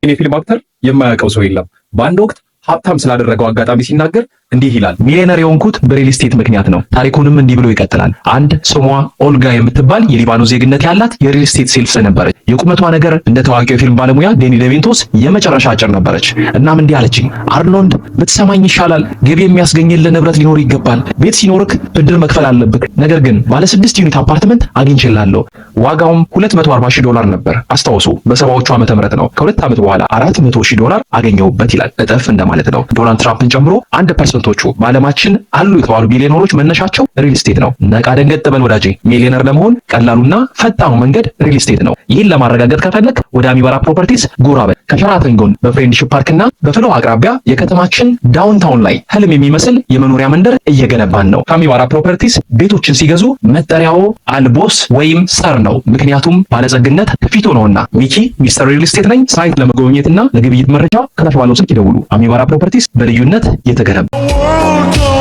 የፊልም actor የማያውቀው ሰው የለም። በአንድ ወቅት ሀብታም ስላደረገው አጋጣሚ ሲናገር እንዲህ ይላል። ሚሊዮነር የሆንኩት በ real estate ምክንያት ነው። ታሪኩንም እንዲህ ብሎ ይቀጥላል። አንድ ስሟ ኦልጋ የምትባል የሊባኖስ ዜግነት ያላት የ real estate sales ነበረች። የቁመቷ ነገር እንደ ታዋቂው የፊልም ባለሙያ ዴኒ ዴቪንቶስ የመጨረሻ አጭር ነበረች። እናም እንዲህ አለችኝ፣ አርኖልድ ብትሰማኝ ይሻላል። ገቢ የሚያስገኝልህ ንብረት ሊኖር ይገባል። ቤት ሲኖርክ ብድር መክፈል አለብህ። ነገር ግን ባለ 6 unit አፓርትመንት አግኝቼልሃለሁ። ዋጋውም 240 ሺህ ዶላር ነበር። አስታውሱ፣ በሰባዎቹ ዓመተ ምህረት ነው። ከ2 ዓመት በኋላ 400 ሺህ ዶላር አገኘሁበት ይላል። እጥፍ እንደማለት ነው። ዶናልድ ትራምፕን ጨምሮ 1 percent ኦቹ በዓለማችን አሉ የተባሉ ቢሊዮነሮች መነሻቸው real estate ነው። ነቃ ደንገጥ በል ወዳጄ። ሚሊዮነር ለመሆን ቀላሉና ፈጣኑ መንገድ real estate ነው። ይህን ለማረጋገጥ ከፈለክ ወደ አሚባራ ፕሮፐርቲስ ጎራ በል። ከሸራተን ጎን በፍሬንድሺፕ ፓርክና በፍልውሃ አቅራቢያ የከተማችን downtown ላይ ህልም የሚመስል የመኖሪያ መንደር እየገነባን ነው። ከአሚባራ ፕሮፐርቲስ ቤቶችን ሲገዙ መጠሪያው አልቦስ ወይም sir ነው። ምክንያቱም ባለጸግነት ከፊቱ ነውና። ሚኪ Mister Real Estate ነኝ። Site ለመጎብኘትና ለግብይት መረጃ ከታች ባለው ስልክ ይደውሉ። አሚባራ ፕሮፐርቲስ በልዩነት የተገነባ World.